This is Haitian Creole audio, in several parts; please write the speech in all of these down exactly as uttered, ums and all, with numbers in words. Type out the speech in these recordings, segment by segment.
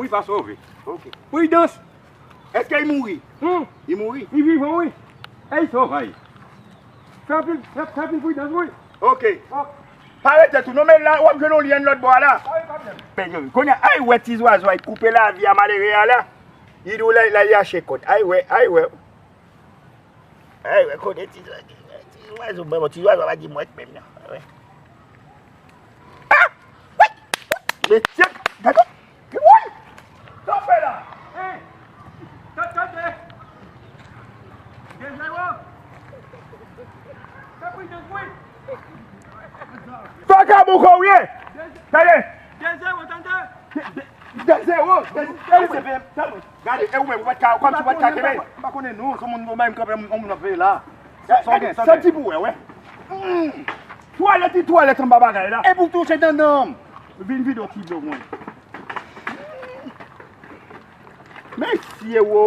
pou li pa sove. Ok. Pridans! Èske li mouri? Hmm. Li mouri? Li vivan, wi. E li sove. Fè anpil, fè, fè anpil pridans, wi. Ok. Pa rete tou non, men la, w ap jwenn yon lyen lòt bò a la. Pa gen pwoblèm. Kounye a, ay wè ti zwazo a, li koupe lavi a malere a la. Li di w la, la, li achte kòd. Ay wè, ay wè. Ay wè, kote ti zwazo, ti zwazo, bon, ti zwazo pa di mwèt menm non. Ay wè. Ah! Woy! Mesye, gade! Woy! Sa w fè la? Hein? Tande, tande! De zewo! Fè pridans, wi! Vakabon kò w ye! Tande! De zewo, tande! De zewo! De zewo! Gade, e ou menm, ou pa t ka, kòmsi ou pa t ka kenbe. M pa konnen non, se moun yo bay m kanpe, yon moun ap veye la. Sa w gen, sa w gen? Santi pou wè, wè. Hmm. Twalèt, li twalèt anba bagay la. E pou touche dandan m. Vin vide yon ti dlo mwen. Mesye wo,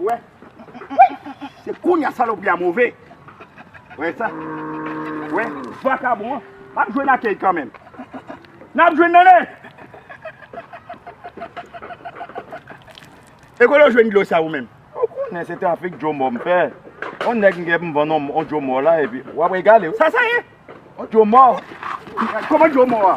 wè. Se kounye a salopri a move. Wè sa. Wè, vakabon an. M ap jwenn ak li kanmenm. N ap jwenn nan le. E kote w jwenn dlo sa ou menm? Ou konnen se trafik djomò m fè. Yon nèg m gen pou m vann yon, yon djomò la, epi w ap regale wi. Sa sa ye? Yon djomò. Kòman djomò a?